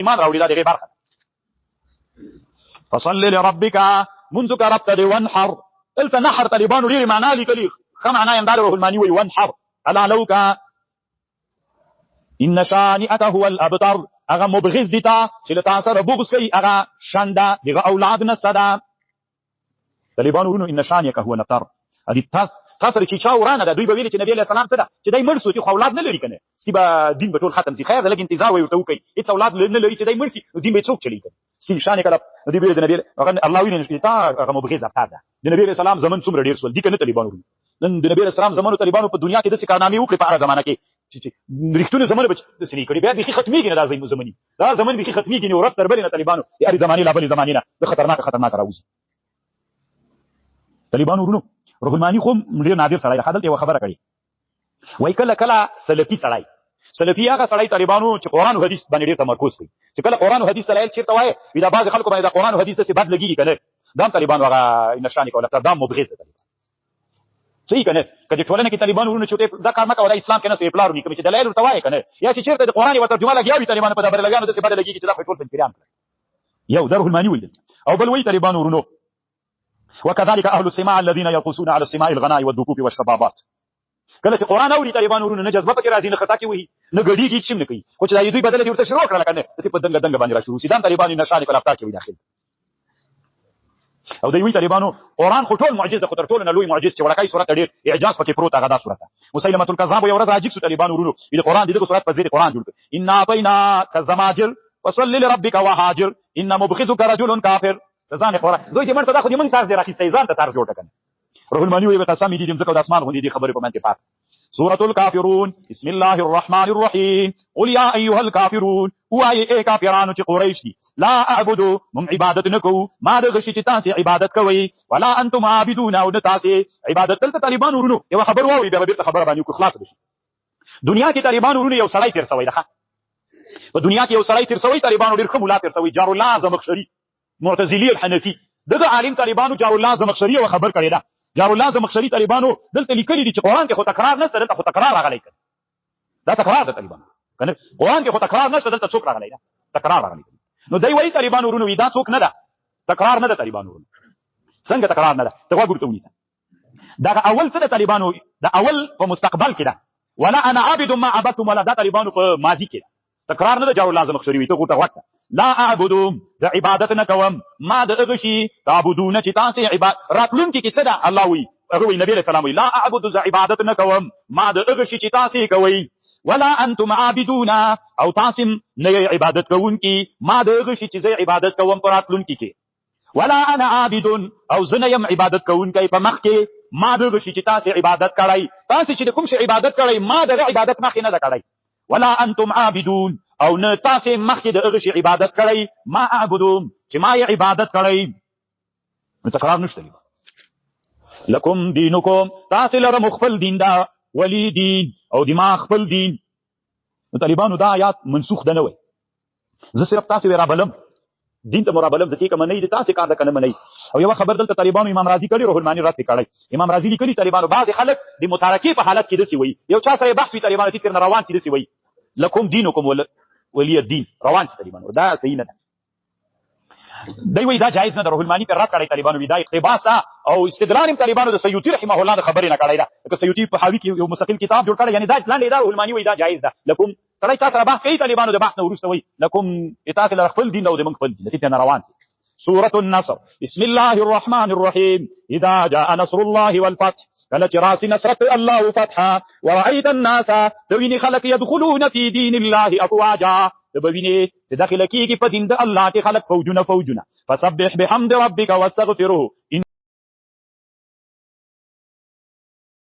ایمان راوړي، دا دغه برخه. فصل لربک، منذ رب ته دی، وانحر. دلته نحر طالبانو ډېرې معنا لیکلي، ښه معنا یې همدا روح المانی وایي وانحر حلالوک. ان شانئک هو الابتر، هغه مبغض دي تا چې له تا سره بغض کوي، هغه شنده دغه اولاد نسته ده. طالبانو ورونو، ان شانئک هو الابتر، ادي تاسو سره چې چا ورانه ده، دوی به ویل چې نبی علیه السلام څه ده چې دی مړ سو، چې خو اولاد نه لري کنه، سی به دین به ټول ختم سي. خیر ده، لږ انتظار وایي ورته وکړي، هیڅ اولاد نه لري، چې دی مړ سي نو دین به څوک چلی کنه. سی شان کله دوی ویل د نبی هغه الله ویني چې تا هغه مبغض ابتر ده. د نبی علیه السلام زمن څومره ډیر سول دي کنه طالبانو ورونو؟ نن د نبی علیه السلام زمانو طالبانو په دنیا کې داسې کارنامې وکړې په هغه زمانه کې چې رښتونې زمانه به داسې نه کړي، بیا بیخي ختمېږي نه. دا زمني دا زمن بیخي ختمېږي نه، ورځ تر بلې نه طالبانو د هرې زمانې لا بلې زمانې نه د خطرناکه خطرناکه راوځي. طالبانو ورونو، روح المانی خو ډېر نادر سړی دی، دلته یوه خبره کړې، وایي کله کله سلفي سړی، سلفي هغه سړی طالبانو چې قرآن او حدیث باندې ډېر تمرکز کوي، چې کله قرآن او حدیث دلایل چېرته وایي، وي دا بعضې خلکو باندې دا قرآن او حدیث داسې بد لګېږي که نه، دا هم طالبانو هغه نشانې کوله، دا مبغض دی طالبان. صحیح کنه؟ که د ټولنه کې طالبان ورونه چې دا کار مکه ولا اسلام کې نه سو پلار نیکم چې دلایل ورته وایي کنه، یا چې چیرته د قرآن یو ترجمه لګیا وي طالبان په دبر لګیا، نو داسې بد لګیږي چې دا خو ټول پنځپیران کړل. یو در المانی ویل او بل وی طالبان ورونو، وكذلك اهل السماع الذين يرقصون على السماع الغناء والدفوف والشبابات. کله چې قرآن اوري طالبان ورونو، نه جذبه پکې راځي، نه خطا کې وي، نه ګډیږي، هیڅ نه کوي، خو چې دا دوی بدل دي ورته شروع کړل کنه، چې په دنګ دنګ باندې را شروع سي، دا طالبان نه شان په لپاره کې وي داخل. او دوی وی طالبانو قرآن خو ټول معجز، خو تر ټولو نه لوی معجز چې وړکای سورت ډیر اعجاز پکې پروت هغه دا سورت. مسلمه الکذاب یو ورځ عجیب سو طالبانو ورونو، د قرآن دغه سورت په زیر قرآن جوړ کړ، ان اعطینا کزماجر فصل لربک وهاجر ان مبغضک رجل کافر. ځان قرآن زوی دې مرته دا خو دې مونږ تاسو دې راخیستې، ځان ته تار جوړ کړه. روح المانی وی قسم دې ځکه د اسمان غوندې دي خبرې په منځ کې پات. سورة الكافرون، بسم الله الرحمن الرحيم، قل يا أيها الكافرون، وای ای کافرانو چې قریش دي، لا اعبدو، مونږ عبادت نکو ما د غشي چې تاسو عبادت کوئ، ولا انتم عابدون، او نه تاسو عبادت. دلته طالبان ورونو یو خبر واوري، بیا بیرته خبره باندې کو خلاص بشي. دنیا کې طالبان ورونو یو سړی تیر سوی ده، په دنیا کې یو سړی تیر سوی طالبانو، ډیر ښه مولا تیر سوی، جار الله زمخشري معتزلی الحنفي. دغه عالم طالبانو جار الله زمخشري یو خبر کړی ده. جار الله زمخشري طالبانو دلته لیکلي دي چې قرآن کې خو تکرار نشته، دلته خو تکرار راغلی کنه، دا تکرار ده طالبانو کنه، قرآن کې خو تکرار نشته، دلته څوک راغلی ده، تکرار راغلی. نو دی وایي طالبانو ورونو دا څوک نه ده، تکرار نه ده. طالبانو ورونو څنګه تکرار نه ده؟ ته غوږ ورته ونیسه. دغه اول څه د طالبانو، د اول په مستقبل کې ده، ولا انا عابد ما عبدتم ولا، دا طالبانو په ماضي کې ده، تکرار نه ده. جار الله زمخشري وي، ته ورته غوږ شه. لا اعبد، زه عبادت نه کوم، ما د هغه شي، تعبدون، چې تاسې عبادت. راتلونکي کې څه ده؟ الله وایي، هغه وایي، نبی علیه السلام وایي، لا اعبد، زه عبادت نه کوم ما د هغه شي چې تاسې کوئ، ولا انتم عابدون، او تاسې نه یئ عبادت کوونکي ما د هغه شي چې زه عبادت کوم په راتلونکي کې، ولا انا عابد، او زه نه یم عبادت کوونکی په مخ کې ما د هغه شي چې تاسې عبادت کړی. تاسې چې د کوم شي عبادت کړی، ما دغه عبادت مخکې نه ده کړی. ولا انتم عابدون، او نه تاسې مخکې د هغه شي عبادت کړی، ما اعبدو، چې ما یې عبادت کړی. نو تکرار نشته دی. لکم دینکم، تاسې لره مو خپل دین ده، ولی دین، او د ما خپل دین. نو طالبانو دا آیات منسوخ ده نه وای، زه صرف تاسې وې رابلم، دین ته مو رابلم، زه چې که منئ د تاسې کار ده، که نه منئ. او یوه خبر دلته طالبانو امام رازي کړی، روح المانی رد کړی. امام رازي لیکلي طالبانو، بعضې خلک د متارکې په حالت کې داسې وایي، یو چا سره بحث وي طالبانو، چې ترنه روان سي، داسې وایي لکم دینکم ولی الدین، روان سي. طالبانو دا صحیح نه ده، دی وایي دا جایز نه ده. روح المانی پر رد کړی طالبانو، وی دا اقتباس ده او استدلال هم طالبانو د سیوطي رحمه الله د خبرې نه کړی ده، لکه سیوطي په حاوي کې یو مستقل کتاب جوړ کړی. یعنی دا لاندې دا روح المانی وایي دا جایز ده. لکم، سړی چا سره بحث کوي طالبانو، د بحث نه وروسته وایي لکم، تاسې لره خپل دین ده او د موږ خپل دین ده، ته نه روان سي. سورة النصر، بسم الله الرحمن الرحيم، إذا جاء نصر الله والفتح، کله چې راسي نصرت الله او فتح، ورأيت الناس، ته ویني خلک، يدخلون في دين الله افواجا، ته به وینې چې داخله کېږي په دین د الله کې خلک فوجونه فوجونه، فسبح بحمد ربك واستغفره.